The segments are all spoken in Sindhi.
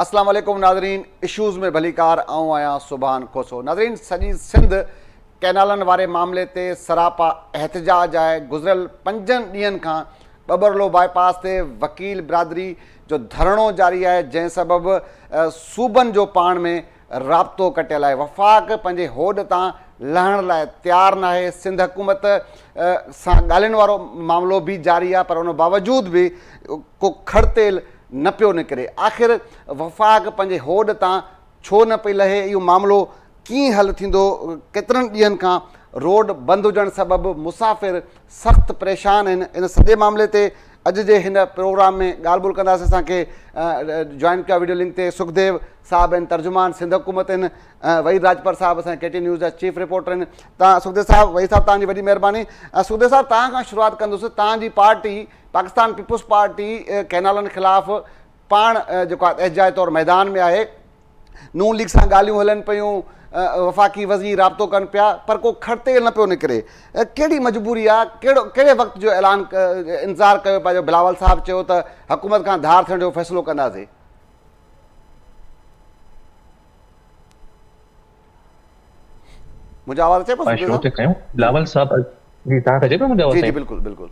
اسلام عليڪم ناظرين اشوز ۾ ڀليڪار آئون آهيان سبحان کوسو ناظرين سڄي سنڌ ڪئنالن واري معاملي تي سراپا احتجاج آهي گذريل پنجن ڏينهن کان ٻٻرلو باء پاس تي وڪيل برادري جو ڌرڻو جاري آهي جنهن سبب صوبن جو پاڻ ۾ رابطو ڪٽيل آهي وفاق پنهنجي هوڏ تان لهڻ لاء تيار ناهي سنڌ حڪومت سان ڳالهين وارو معاملو به جاري آهي پر ان باوجود به ڪو کڙ تيل نه پيو نڪري، آخر وفاق پنهنجي هوڏ تان ڇو نه پئي لهي، اهو معاملو ڪيئن حل ٿيندو، ڪيترن ڏينهن کان روڊ بند هجڻ سبب مسافر سخت پريشان آهن، ان سڄي معاملي تي اڄ جي هن پروگرام ۾ ڳالهه ٻولهه ڪنداسين، اسان کي جوائن ڪيو آهي وڊيو لنڪ تي سکديو صاحب آهن ترجمان سنڌ حڪومت آهن وحيد راڄپر صاحب اسان ڪي ٽي نيوز جا چيف رپورٽر آهن تان سکديو صاحب وحيد صاحب تان جي وڏي مهرباني سکديو صاحب تان کان شروعات ڪندس تان جي پارٽي پاڪستان پيپلز پارٽي ڪئنالن خلاف پاڻ جيڪو آهي احتجاج طور ميدان ۾ آهي، نون ليگ سان ڳالهيون هلن پيون، وفاقي وزير رابطو ڪن پيا پر ڪو کڙ تيل نه پيو نڪري، ڪهڙي مجبوري آهي، ڪهڙو ڪهڙي وقت جو اعلان انتظار ڪيو پيا جو بلاول صاحب چيو ته حڪومت کان ڌار ٿيڻ جو فيصلو ڪنداسين. منهنجو آواز اچي پيو پاڻ شروع ٿي ڪيون بلاول صاحب جي توهان کي اچي پيو منهنجو آواز جي جي بلڪل بلڪل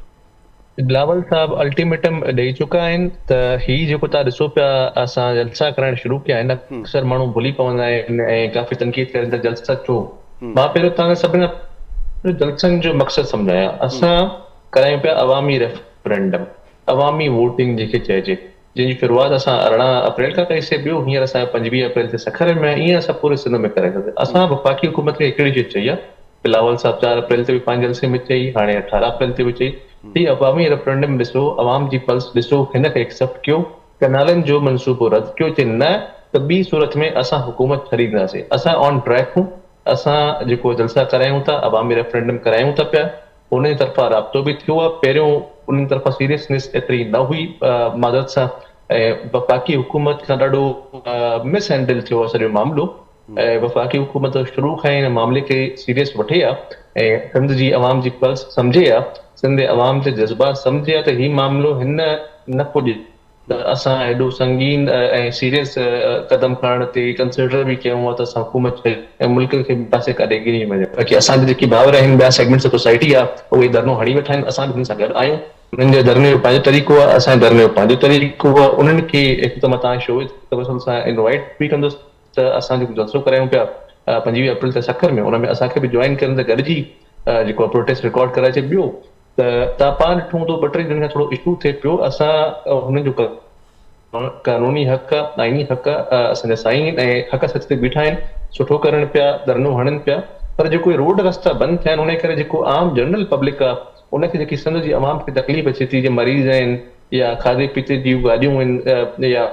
بلاول صاحب الٽيميٽم ڏئي چڪا آهن ته هي جيڪو توهان ڏسو پيا اسان جلسا ڪرائڻ شروع ڪيا آهن اڪثر ماڻهو ڀلي پوندا آهن ۽ ڪافي تنقيد ڪرن ته جلسا ڇو مان پهريون توهان کي سڀني کان جلسن جو مقصد سمجهايان اسان ڪرايون پيا عوامي ريفرنڊم عوامي ووٽنگ جنهن کي چئجي جنهن جي شروعات اسان 18 اپريل کان ڪئي سي ٻيو هينئر اسان جو 25 اپريل تي سکر ۾ آهي ائين اسان پوري سنڌ ۾ ڪرائينداسين اسان وفاقي حڪومت کي هڪڙي شيء چئي آهي بلاول صاحب 4 اپريل تي به پنهنجي جلسي ۾ چئي هاڻي 18 اپريل تي به چئي هي عوامي ريفرنڊم ڏسو عوام جي پلس ڏسو هن کي ايڪسپٽ ڪيو ڪئنالن جو منصوبو رد ڪيو چي نه ته ٻي صورت ۾ اسان حڪومت ڇڏينداسين اسان آن ٽريڪ هون اسان جيڪو جلسا ڪرايون ٿا عوامي ريفرنڊم ڪرايون ٿا پيا انهن جي طرفان رابطو به ٿيو آهي، پهريون انهن طرفان سيريسنيس ايتري نه هئي معذرت سان ۽ وفاقي حڪومت کان ڏاڍو مس هينڊل ٿيو آهي سڄو معاملو ۽ وفاقي حڪومت شروع کان ئي ان معاملي کي سيريس وٺي ها ۽ سنڌ جي عوام جي پلس سمجهي ها، سنڌ جي عوام جا جذبا سمجهي ها ته هي معاملو هن نه پڄي. ته اسان ايڏو سنگين ۽ سيريس قدم کڻڻ تي ڪنسيڊر به ڪيون ها ته اسان حڪومت ڇڏي ۽ ملڪ کي ٻي پاسي ڪاڏي ڳري وڃون. باقي اسان جا جيڪي ڀائر آهن ٻيا سيگمينٽس آف سوسائٽي آ اهي ڌرڻو هڻي ويٺا آهن اسان به انهن سان گڏ آهيون. انهن جي ڌرڻي جو پنهنجو طريقو آ اسان جي ڌرڻي جو پنهنجو طريقو آ انهن کي هڪ ته مان توهان جي شو جي توسل سان انوائيٽ به ڪندس ته اسان جيڪو جلسو ڪرايون پيا 25 اپريل تي سکر ۾ ان ۾ اسان کي به جوائن ڪرن ته گڏجي جيڪو پروٽيسٽ رڪارڊ ڪرائجي ٻيو ته توهان پاڻ ڏٺو هوندو ٻه ٽي ڏينهن کان ٿورو اشو ٿئي پيو اسان هنن جو قانوني حق آئيني حق اسان جا سائين ۽ حق سچ تي بيٺا آهن سٺو ڪرن پيا ڌرڻو هڻن پيا پر جيڪو روڊ رستا بند ٿيا آهن ان ڪري جيڪو عام جنرل پبلڪ آهي ان کي جيڪي سنڌ جي عوام کي تڪليف اچي ٿي جي مريض آهن يا کاڌي پيتي جون گاڏيون آهن يا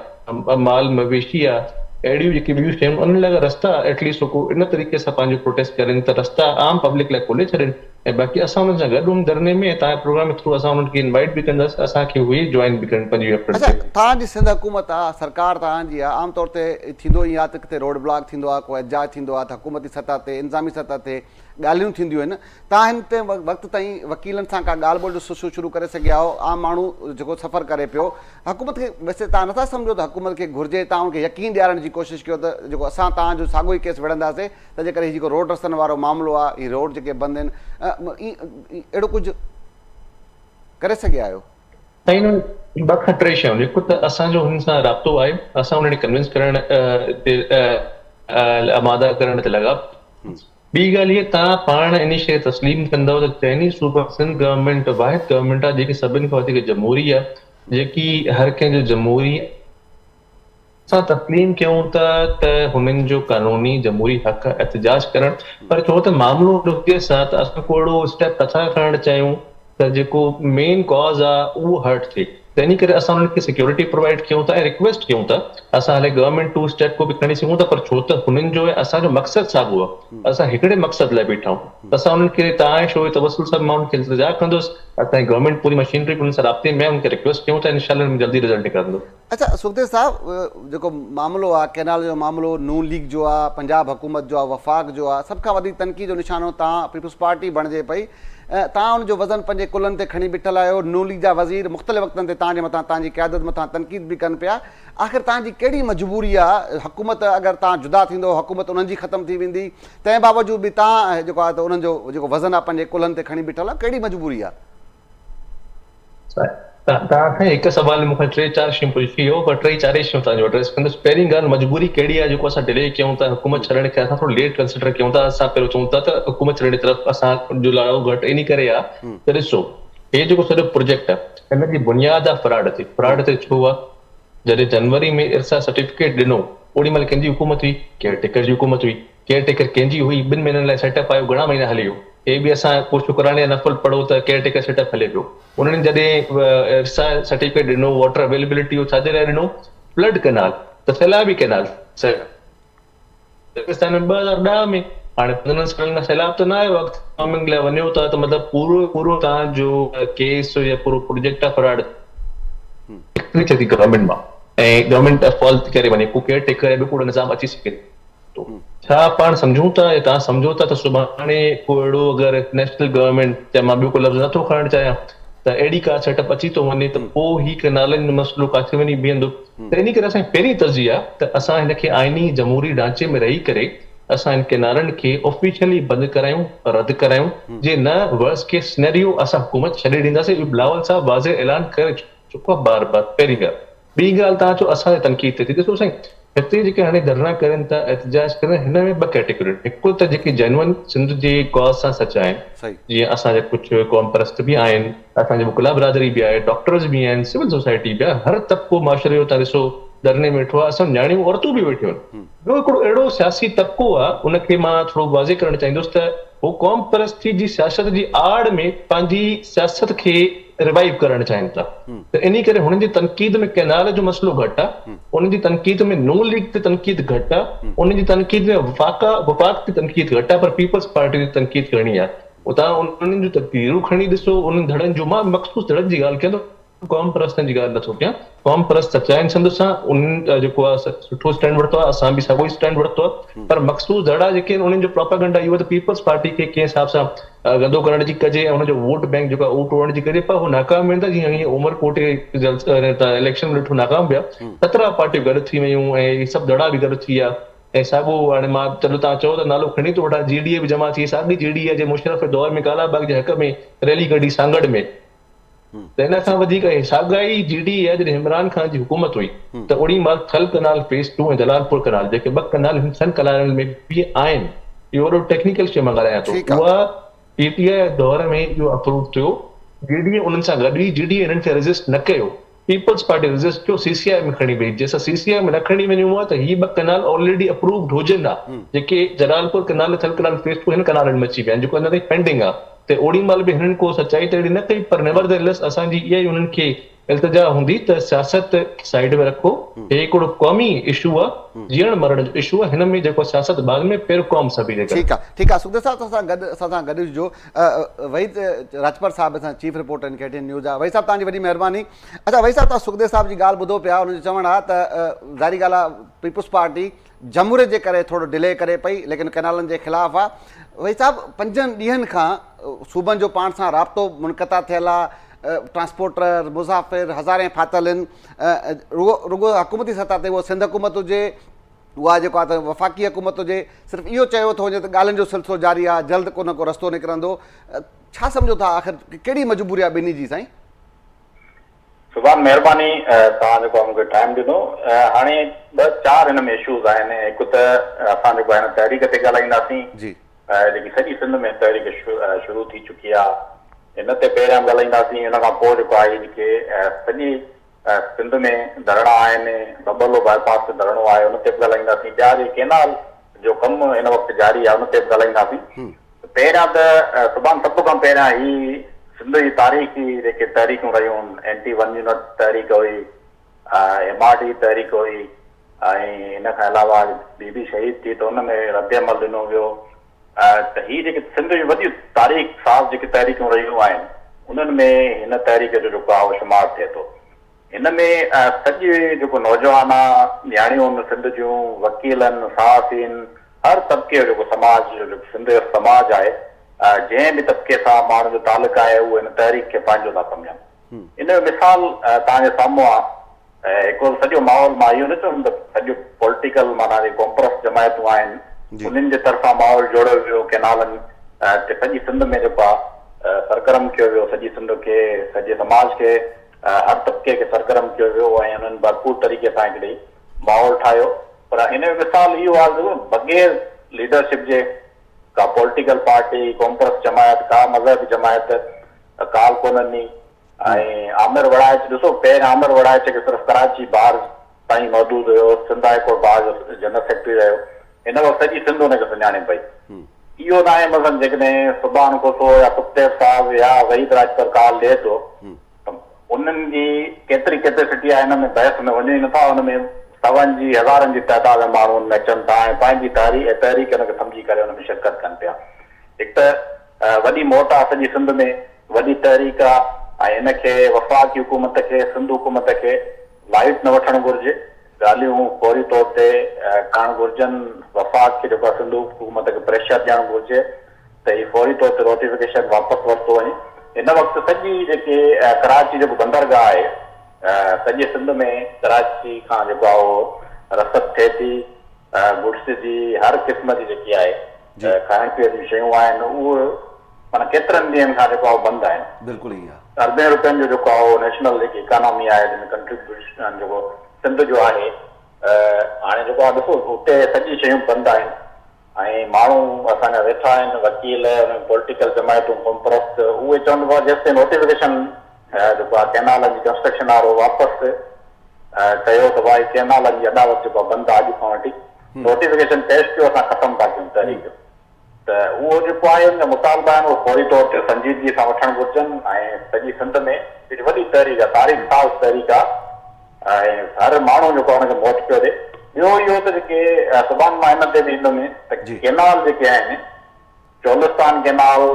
مال مويشي آهي اهڙيون جيڪي ٻيون شيون انهن لاء رستا ايٽليسٽ ڪو ان طريقي سان پنهنجو پروٽيسٽ ڪرين ته رستا عام پبلڪ لاء کولي ڇڏين ۽ باقي اسان انهن سان گڏ ان ڌرڻي ۾ ۽ توهان جي پروگرام جي ٿرو اسان انهن کي انوائيٽ به ڪنداسين اسان کي اهي جوائن به ڪرن 25 اپريل اڇا تي. توهان جي سنڌ حڪومت آ سرڪار توهان جي آ عام طور تي ٿيندو ائين آ ته ڪٿي روڊ بلاڪ ٿيندو آ ڪو احتجاج ٿيندو آ ته حڪومتي سطح تي انتظامي سطح تي ڳالهيون ٿينديون آهن توهان هن تي وقت تائين وڪيلن سان ڪا ڳالهه ٻولهه جو سلسلو شروع ڪري سگهيا آهيو عام ماڻهو جيڪو سفر ڪري پيو حڪومت کي ويسي توهان نٿا سمجهو ته حڪومت کي گهرجي توهان ان کي يقين ڏيارڻ جي ڪوشش ڪيو ته جيڪو اسان توهان جو ساڳيو ئي ڪيس وڙهنداسين ته جيڪڏهن هي جيڪو روڊ رستن وارو معاملو آهي هي روڊ جيڪي بند آهن اهڙو ڪجهه ڪري سگهيا آهيو؟ سائين ٻه کان ٽي شيون هڪ ته اسان جو هن سان رابطو آهي اسان انهن کي ڪنوينس ڪرڻ تي آماده ڪرڻ تي لڳا ٻي ڳالهه هي توهان پاڻ ان شيء تسليم ڪندؤ ته چئني صوبا سنڌ گورنمينٽ واحد گورنمينٽ آهي جيڪي سڀن کان وڌيڪ جمهوري آهي جيڪي هر ڪنهن جو جمهوري اسان تسليم ڪيون ٿا ته هنن جو قانوني جمهوري حق آهي احتجاج ڪرڻ پر ڇو ته معاملو ڏکيي سان ته اسان ڪو اهڙو اسٽيپ نٿا کڻڻ چاهيون ته جيڪو مين ڪاز آهي اهو هرٽ ٿئي تنهن ڪري اسان انهن کي سيڪيورٽي پرووائيڊ ڪيون ٿا ۽ رڪويسٽ ڪيون ٿا اسان هلي گورنمينٽ ٽو اسٽيپ ڪو به کڻي سگهون ٿا پر ڇو ته هنن جو ۽ اسان جو مقصد ساڳيو آهي اسان هڪڙي مقصد لاء بيٺا آهيون اسان انهن کي توهان جي شو جي توسل سان مان انهن کي التجا ڪندس اسان جي گورنمينٽ پوري مشينري به انهن سان رابطي ۾ آهي انهن کي رڪويسٽ ڪيون ٿا انشاء الله جلدي رزلٽ نڪرندو. اڇا سکديو صاحب جيڪو معاملو آ ڪينال جو معاملو نون ليگ جو آ پنجاب حڪومت جو آ وفاق جو آ سڀ کان وڌيڪ تنقيد جو نشانو تان پيپلز پارٽي بڻجي پئي تان ان جو وزن پنهنجي ڪلهن تي کڻي بيٺل آهيو نون ليگ جا وزير مختلف وقتن تي تان جي مٿان تان جي قيادت مٿان تنقيد به ڪن پيا آخر تان جي ڪهڙي مجبوري آ حڪومت اگر تان جدا ٿيندو حڪومت انهن جي ختم ٿي ويندي تنهن باوجود به تان جيڪو آ ته انهن جو جيڪو وزن آ پنهنجي ڪلهن تي کڻي بيٺل آ ڪهڙي مجبوري آ. توهان سائين هڪ سوال ۾ مون کان ٽي چار شيون پڇي ويو پر ٽئي چارئي شيون توهان جو ايڊريس ڪندس پهرين ڳالهه مجبوري ڪهڙي آهي جيڪو اسان ڊلي ڪيون ٿا حڪومت ڇڏڻ کي اسان ٿورو ليٽ ڪنسيڊر ڪيون ٿا اسان پهريون چئون ٿا ته حڪومت ڇڏڻ جي طرف اسان جو لاڙو گهٽ انهي ڪري آهي ته ڏسو هي جيڪو سڄو پروجيڪٽ آهي هن جي بنياد آهي فراڊ تي فراڊ تي ڇو آهي جڏهن جنوري ۾ ارسا سرٽيفڪيٽ ڏنو اوڏي مهل ڪنهن جي حڪومت هئي ڪيئر ٽيڪر جي حڪومت هئي ڪيئر ٽيڪر ڪنهن جي هئي، ٻن مهينن لاء سيٽ اپ آيو، گهڻا مهينا هلي ويو. هي به اسان ڪو شڪراڻي يا نفل پڙهو ته ڪيئر ٽيڪر سيٽ اپ هلي پيو. انهن جڏهن ارسا سرٽيفڪيٽ ڏنو، واٽر اويلبلٽي جو ڇا جي لاء ڏنو؟ فلڊ ڪئنال ته سيلابي ڪئنال. پاڪستان ۾ 2010 ۾ هاڻي 15 سالن کان سيلاب ته نه آيو اڳتي فارمنگ لاء وڃو ٿا ته مطلب پورو پورو توهان جو ڪيس يا پورو پروجيڪٽ آ فراڊ ٿئي ٿي گورنمينٽ مان ۽ گورنمينٽ فالٽ ٿي ڪري وڃي ڪو ڪيئر ٽيڪر يا ٻيو ڪو نظام اچي سگهي ٿو. ڇا پاڻ سمجهون ٿا يا توهان سمجهو ٿا ته سڀاڻي ڪو اهڙو اگر نيشنل گورنمينٽ يا مان ٻيو ڪو لفظ نٿو کڻڻ چاهيان ته اهڙي ڪا سيٽ اپ اچي ٿو وڃي ته پوء هي ڪئنالن جو مسئلو ڪاٿي وڃي بيهندو ته انهي ڪري اسان جي پهرين ترجيح آهي ته اسان هن کي آئيني جمهوري ڍانچي ۾ رهي ڪري اسان هن ڪئنالن کي آفيشلي بند ڪرايون رد ڪرايون جي نه ورس ڪيس سنيريو اسان حڪومت ڇڏي ڏينداسين اهو بلاول صاحب واضح اعلان ڪري چڪو آهي بار بار پهرين ڳالهه ٻي ڳالهه توهان چئو اسان تي تنقيد ٿئي ٿي ڏسو سائين هتي جيڪي هاڻي ڌرڻا ڪرين ٿا احتجاج ڪرين هن ۾ ٻه ڪيٽيگريون آهن هڪ ته جيڪي جينوئن سنڌ جي ڪاز سان سچا آهن جيئن اسان جا ڪجهه قوم پرست به آهن اسان جي وڪلا برادري به آهي ڊاڪٽرز به آهن سول سوسائٽي به آهي هر طبقو معاشري جو توهان ڏسو ڌرڻي ۾ ويٺو آهي اسان نياڻيون عورتون به ويٺيون آهن ٻيو هڪڙو اهڙو سياسي طبقو آهي ان کي مان ٿورو واضح ڪرڻ چاهيندس ته هو قوم پرستي جي سياست جي آڙ ۾ پنهنجي سياست کي ريوائيو ڪرڻ چاهين ٿا ته انهي ڪري هنن جي تنقيد ۾ ڪئنال جو مسئلو گهٽ آ، انهن جي تنقيد ۾ نون ليگ تي تنقيد گهٽ آ، انهن جي تنقيد ۾ وفاق وفاق تي تنقيد گهٽ آ پر پيپلز پارٽي تي تنقيد گهڻي آ. اتان انهن جون تقريرون کڻي ڏسو انهن ڌڙن جون مان مخصوص ڌڙن جي ڳالهه ڪيان ٿو قوم پرستن جي ڳالهه نٿو ڪيان قوم پرست سچا آهن سنڌ سان انهن جيڪو آ سٺو اسٽينڊ ورتو آ اسان به ساڳيو ئي اسٽينڊ ورتو آ پر مخصوص ڌڙا جيڪي آهن انهن جو پروپيگنڊا اهو آ ته پيپلز پارٽي کي ڪنهن حساب سان گندو ڪرڻ جي ڪجي ۽ ان جو ووٽ بينڪ جيڪو آهي اهو ٽوڙڻ جي ڪجي پر هو ناڪام ويندا جيئن هيئن عمر ڪوٽ اليڪشن ۾ ڏٺو ناڪام ويا 17 پارٽيون گڏ ٿي ويون ۽ هي سڀ ڌڙا به گڏ ٿي ويا ۽ ساڳو هاڻي مان چلو تان چئو ته نالو کڻي ٿو وٺان جي ڊي اي به جمع ٿي ساڳي جي ڊي اي جي مشرف جي دور ۾ ڪالا باغ جي حق ۾ ريلي ڪڍي سانگهڙ ۾ ته ان کان وڌيڪ ۽ ساڳا ئي جي ڊي اي جڏهن عمران خان جي حڪومت هئي ته اوڏي مهل ٿل ڪئنال فيز ٽو ۽ جلال پور ڪئنال جيڪي ٻه ڪئنال هن ڇهن ڪئنالن ۾ به آهن اهو وڏو ٽيڪنيڪل شيء مان ڳالهايان ٿو اها پي ٽي آء دور ۾ اهو اپروو ٿيو جي ڊي اي انهن سان گڏ هئي جي ڊي اي هنن کي ريزسٽ نه ڪيو پيپلز پارٽي ريزسٽ ڪيو سي سي آء ۾ کڻي وئي جي اسان سي سي آء ۾ نه کڻي وڃون ها ته هي ٻه ڪئنال آلريڊي اپرووڊ هجن ها جيڪي Jalalpur canal Thal canal phase two هن ڪئنالن ۾ اچي ويا آهن جيڪو اڃا تائين پينڊنگ آهي ته اوڏي مهل به هنن ڪو سچائي ته اهڙي نه ڪئي پر نيور the ليس اسان جي اها ئي انهن کي التجا هوندي ته سياست سائيڊ ۾ رکو هي هڪڙو قومي اشو آ جيئڻ مرڻ جو اشو آ هن ۾ جيڪو سياست بعد ۾ پهريون قوم سڀيجي ڪري. ٺيڪ آ ٺيڪ آ سکديو صاحب اسان گڏ اسان سان گڏ هجو وحيد راڄپر صاحب اسان چيف رپورٽر آهن ڪي ٽي اين نيوز جا وحيد صاحب توهان جي وڏي مهرباني اڇا وحيد صاحب توهان سکديو صاحب جي ڳالهه ٻڌو پيا ان جو چوڻ آ ته ظاهري ڳالهه آ پيپلز پارٽي جمهوريت جي ڪري ٿورو ڊلي ڪري پئي ليڪن ڪئنالن جي خلاف آ وحيد صاحب پنجن ڏينهن کان صوبن جو پاڻ سان رابطو منقطع ٿيل آ ٽرانسپورٽر مسافر هزارين ڦاٿل آهن رڳو رڳو حڪومتي سطح تي اهو سنڌ حڪومت هجي اها جيڪو آ ته وفاقي حڪومت هجي صرف اهو چيو ٿو وڃي ته ڳالهين جو سلسلو جاري آ جلد ڪو نه ڪو رستو نڪرندو ڇا سمجهو ٿا آخر ڪهڙي مجبوري آ ٻنهي جي سائين سبحان مهرباني توهان جيڪو مون کي ٽائيم ڏنو هاڻي ٻه چار هن ۾ اشوز آهن هڪ ته اسان جيڪو آهي نه تحريڪ تي ڳالهائينداسين جي جيڪي سڄي سنڌ ۾ تحريڪ شروع ٿي چڪي آهي ان تي پهريان ڳالهائينداسين ان کان پوء جيڪو آهي جيڪي سڄي سنڌ ۾ ڌرڻا آهن ٻٻرلو باء پاس تي ڌرڻو آهي ان تي به ڳالهائينداسين ٻيا جي ڪينال جو ڪم هن وقت جاري آهي ان تي به ڳالهائينداسين پهريان ته سبحان سڀ کان پهريان هي سنڌ جي تاريخي جيڪي تحريڪون رهيون اينٽي ون يونٽ تحريڪ هئي، ايم آر ڊي تحريڪ هئي ۽ ان کان علاوه بي بي شهيد ٿي ته ان ۾ رد عمل ڏنو ويو ته هي جيڪي سنڌ جون وڏيون تاريخ ساز جيڪي تحريڪون رهيون آهن انهن ۾ هن تحريڪ جو جيڪو آهي اهو شمار ٿئي ٿو. هن ۾ سڄي جيڪو نوجوان آ، نياڻيون آهن سنڌ جون، وڪيلن، صحافين، هر طبقي جو جيڪو سماج جو جيڪو سنڌ جو سماج آهي، جنهن به طبقي سان ماڻهن جو تعلق آهي اهو هن تحريڪ کي پنهنجو ٿا سمجهن. ان جو مثال توهان جي سامهون آ. هڪڙو ته سڄو ماحول مان اهو نه چوندم ته سڄو پوليٽيڪل معنيٰ جيڪي قومپرست جماعتون آهن انهن جي طرفان ماحول جوڙيو ويو ڪينالن تي سڄي سنڌ ۾ جيڪو آ سرگرم ڪيو ويو سڄي سنڌ کي سڄي سماج کي هر طبقي کي سرگرم ڪيو ويو ۽ انهن ڀرپور طريقي سان هڪڙي ماحول ٺاهيو پر ان جو مثال اهو آ ته بغير ليڊرشپ جي ڪا پوليٽيڪل پارٽي قومپرست جماعت ڪا مذهبي جماعت ڪال ڪونه ڏني ۽ عامر وڙائچ ڏسو پهريان عامر وڙائچ کي صرف ڪراچي بار تائين محدود هيو سنڌ هاء ڪورٽ بار جو جنرل سيڪريٽري رهيو هن وقت سڄي سنڌ ان کي سڃاڻي پئي اهو ناهي مثلا جيڪڏهن سبحان کوسو يا سکديو صاحب يا وحيد راڄپر ڪال ڏئي ٿو ته انهن جي ڪيتري ڪيپيسٽي آهي ان ۾ بحث ۾ وڃون ئي نٿا ان ۾ سون جي هزارن جي تعداد ۾ ماڻهو ان ۾ اچن ٿا ۽ پنهنجي تحريڪ ان کي سمجهي ڪري ان ۾ شرڪت ڪن پيا هڪ ته وڏي موٽ آ سڄي سنڌ ۾ وڏي تحريڪ آ ۽ ان کي وفاقي حڪومت کي سنڌ حڪومت کي لائيٽ نه وٺڻ گهرجي ڳالهيون فوري طور تي ڪرڻ گهرجن وفاق کي جيڪو آ سنڌ حڪومت کي پريشر ڏيڻ گهرجي ته هي فوري طور تي نوٽيفڪيشن واپس ورتو وڃي هن وقت سڄي جيڪي ڪراچي جيڪو بندرگاهه آهي سڄي سنڌ ۾ ڪراچي کان جيڪو آ اهو رسد ٿئي ٿي گڊس جي هر قسم جي جيڪي آهي کائڻ پيئڻ جون شيون آهن اهو معنيٰ ڪيترن ڏينهن کان جيڪو آهي بند آهن. بلڪل ائين آهي. اربين روپين جو جيڪو آهي اهو نيشنل جيڪي اڪانامي آهي جنهن ۾ ڪنٽريبيوشن جيڪو سنڌ جو آهي هاڻي جيڪو آهي ڏسو اتي سڄي شيون بند آهن ۽ ماڻهو اسان جا ويٺا آهن وڪيل پوليٽيڪل جماعتون قومپرست اهي چون ٿا جيستائين نوٽيفڪيشن جيڪو آهي ڪئنالن جي ڪنسٽرڪشن وارو واپس ڪيو ته ڀائي ڪئنالن جي اڏاوت جيڪو آهي بند آهي اڄ کان وٺي نوٽيفڪيشن پيش ڪيو اسان ختم ٿا ڪيون تحريڪ ته اهو جيڪو آهي ان جا مطالبا آهن اهي فوري طور تي سنجيدگي سان وٺڻ گهرجن ۽ سڄي سنڌ ۾ هڪڙي وڏي تحريڪ آهي تاريخ ساز تحريڪ آهي ۽ هر ماڻهو جيڪو آهي ان کي موٽ پيو ڏي ٻيو اهو ته جيڪي سڀاڻ مان هن تي به ايندم ته ڪينال جيڪي آهن چولستان ڪينال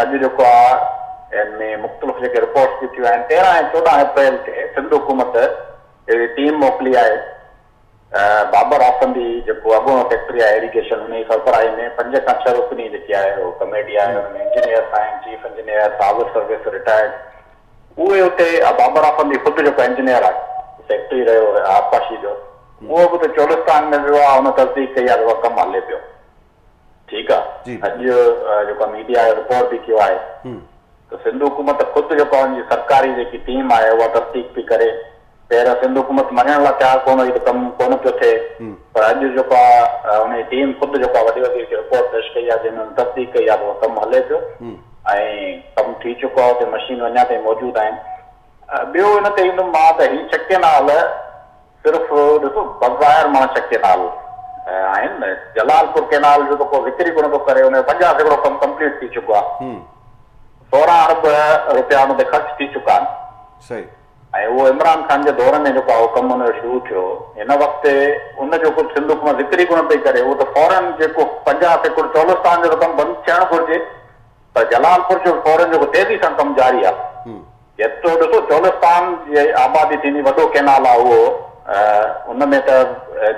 اڄ جيڪو آهي ان ۾ مختلف جيڪي رپورٽس به ٿيون آهن 13 ۽ 14 اپريل تي سنڌ حڪومت هڪڙي ٽيم موڪلي آهي بابر آفندي جيڪو اڳوڻو سيڪريٽري آهي ايريگيشن ان جي سربراهي ۾ پنج کان ڇهه رڪني جيڪي آهي اهو ڪميٽي آهي ان ۾ انجنيئرس آهن چيف انجنيئر سابق سروس رٽائرڊ اهي اتي بابر آفندي خود جيڪو انجنيئر آهي سيڪريٽري رهيو آبپاشي جو اهو به ته چولستان ۾ ويو آهي ان تصديق ڪئي آهي ته اهو ڪم هلي پيو ٺيڪ آ اڄ جيڪو ميڊيا رپورٽ به ڪيو آهي ته سنڌ حڪومت خود جيڪو ان جي سرڪاري جيڪي ٽيم آهي اها تصديق پئي ڪري. پهريان سنڌ حڪومت مڃڻ لاء تيار ڪونه هئي ته ڪم ڪونه پيو ٿئي پر اڄ جيڪو آهي ان جي ٽيم خود جيڪو آهي وڏي وزير کي رپورٽ پيش ڪئي آهي جنهن ۾ ان تصديق ڪئي آهي ته اهو ڪم هلي پيو ۽ ڪم ٿي چڪو آهي اتي مشينون اڃا تائين موجود آهن. ٻيو ان تي ايندم مان ته هي ڇهه ڪينال صرف ڏسو بظاهر معنيٰ ڇهه ڪينال آهن جلال پور ڪينال جو ته ڪو ذڪر ئي ڪونه ٿو ڪري ان جو 50% ڪم ڪمپليٽ ٿي چڪو آهي 16 ارب روپيا ان تي خرچ ٿي چڪا آهن صحيح ۽ اهو عمران خان جي دور ۾ جيڪو آهي ڪم ان جو شروع ٿيو هن وقت ان جو ڪجهه سنڌ حڪومت ذڪر ئي ڪونه پئي ڪري اهو ته فورن جيڪو 50% چولستان جو ته ڪم بند ٿيڻ گهرجي پر جلال پور جو فورن جيڪو تيزي سان ڪم جاري آ جيترو ڏسو چولستان جي آبادي ٿيندي وڏو ڪينال آ اهو ان ۾ ته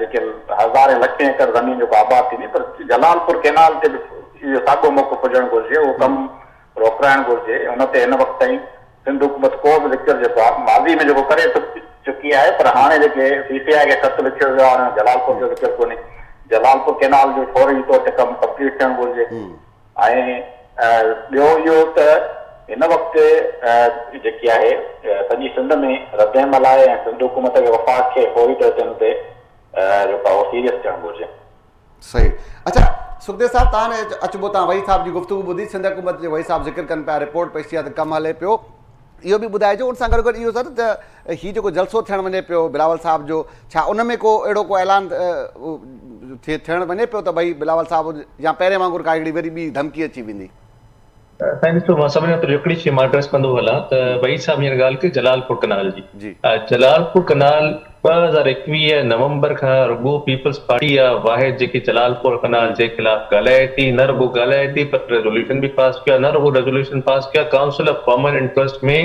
جيڪي هزارين لکين ايڪڙ زمين جيڪو آباد ٿيندي پر جلال پور ڪينال تي به اهو ساڳو موقف هجڻ گهرجي اهو ڪم روڪرائڻ گهرجي ان تي هن وقت تائين سنڌ حڪومت ڪو به ذڪر جيڪو آ ماضي ۾ جيڪو ڪري چڪي آهي پر هاڻي جيڪي سي سي آء کي خط لکيو ويو آ ان ۾ جلال پور جو ذڪر ڪونهي جلال پور ڪينال جو فوري طور تي ڪم ڪمپليٽ ٿيڻ گهرجي. ۽ ٻيو اهو ته هن وقت جيڪي آهي سڄي سنڌ ۾ ردعمل آهي ۽ سنڌ حڪومت کي وفاق کي فوري طور تي ان تي جيڪو آهي اهو سيريس ٿيڻ گهرجي. صحيح اڇا سکديو صاحب تان اچبو تان وحيد صاحب جي گفتگو ٻڌي سنڌ حڪومت جي وحيد صاحب ذڪر ڪن پيا رپورٽ پيش ٿي آهي ته ڪم هلي پيو اهو به ٻڌائجو ان سان گڏو گڏ اهو سر ته هي جيڪو جلسو ٿيڻ وڃي پيو بلاول صاحب جو ڇا ان ۾ ڪو اهڙو ڪو اعلان ٿيڻ وڃي پيو ته ڀئي بلاول صاحب يا پهرين وانگر ڪا هڪڙي وري ٻي ڌمڪي اچي ويندي. سائين ڏسو مان سڀني کان پهريون هڪڙي شيء مان ايڊريس ڪندو هلان ته وحيد صاحب هينئر ڳالهه ڪئي جلال پور ڪئنال جي جلال پور ڪئنال 2021 نومبر کان رڳو پيپلز پارٽي آ واحد جيڪي جلال پور ڪئنال جي خلاف ڳالهائي ٿي نه رڳو ڳالهائي ٿي پر ريزوليوشن به پاس ڪيو آ نه رڳو ريزوليوشن پاس ڪيو آ ڪائونسل آف ڪامن انٽرسٽ ۾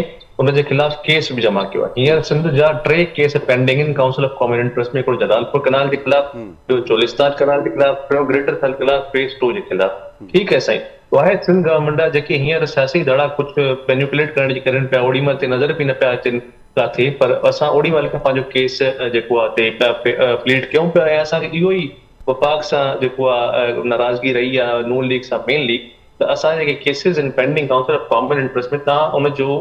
ان جي خلاف ڪيس به جمع ڪيو آ هينئر سنڌ جا ٽي ڪيس پينڊنگ آهن ڪائونسل آف ڪامن انٽرسٽ ۾ هڪڙو جلال پور ڪئنال جي خلاف ٻيو چولستان ڪئنال جي خلاف ٽيون گريٽر ٿل خلاف فيز ٽو جي خلاف ٺيڪ آهي سائين واحد سنڌ گورنمينٽ آ جيڪي هينئر سياسي ڌڙا ڪجهه مينيپوليٽ ڪرڻ جي ڪرين پيا اوڏي مهل تي نظر به نه پيا اچن ڪاٿي پر اسان اوڏي مهل کان پنهنجو ڪيس جيڪو آ تي پليڊ ڪيون پيا ۽ اسان کي اهو ئي وفاق سان جيڪو آ ناراضگي رهي آ نون ليگ سان مين ليگ ته اسان جيڪي ڪيسز آهن pending council of common interest ۾ تان ان جو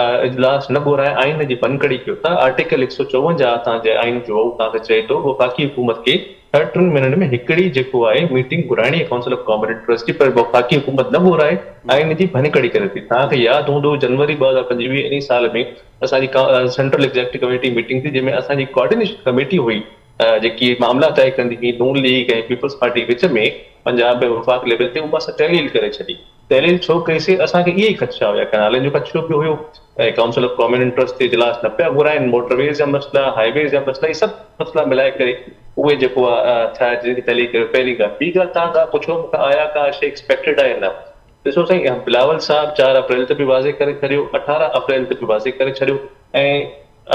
اجلاس نه گهرائي آئين جي ڀڃڪڙي ڪيو ٿا آرٽيڪل 154 تان جي آئين جو اهو تان کي چئي ٿو وفاقي حڪومت کي هر ٽن مهينن ۾ هڪڙي جيڪو آهي ميٽنگ گهرائڻي آهي ڪائونسل آف ڪامن انٽرسٽ جي پر وفاقي حڪومت نه گهرائي آئين جي ڀڃڪڙي ڪري ٿي. توهان کي ياد هوندو جنوري 2025 انهي سال ۾ اسان جي سينٽرل ايگزيڪٽو ڪميٽي ميٽنگ ٿي جنهن ۾ اسان جي ڪوآرڊينيشن ڪميٽي هئي جيڪي معاملا طئي ڪندي هئي نون ليگ ۽ پيپلز پارٽي وچ ۾ پنجاب ۽ وفاق ليول تي اها اسان تحليل ڪري ڇڏي. تحليل ڇو ڪئي سي اسان کي اهي ئي خدشا هيا ڪئنالن جو خدشو به هيو ۽ ڪائونسل آف ڪامن انٽرسٽ تي اجلاس نه پيا گهرائن موٽر ويز جا مسئلا هائي ويز جا مسئلا اهي سڀ مسئلا ملائي ڪري اهي جيڪو آ ٿيا جن کي تحليل ڪريو پهرين ڳالهه ٻي ڳالهه توهان کان پڇو مون کان آيا ڪا شي ايڪسپيڪٽيڊ آهي نه ڏسو سائين بلاول صاحب 4 اپريل تي به واضح ڪري ڇڏيو 18 اپريل تي به واضح ڪري ڇڏيو ۽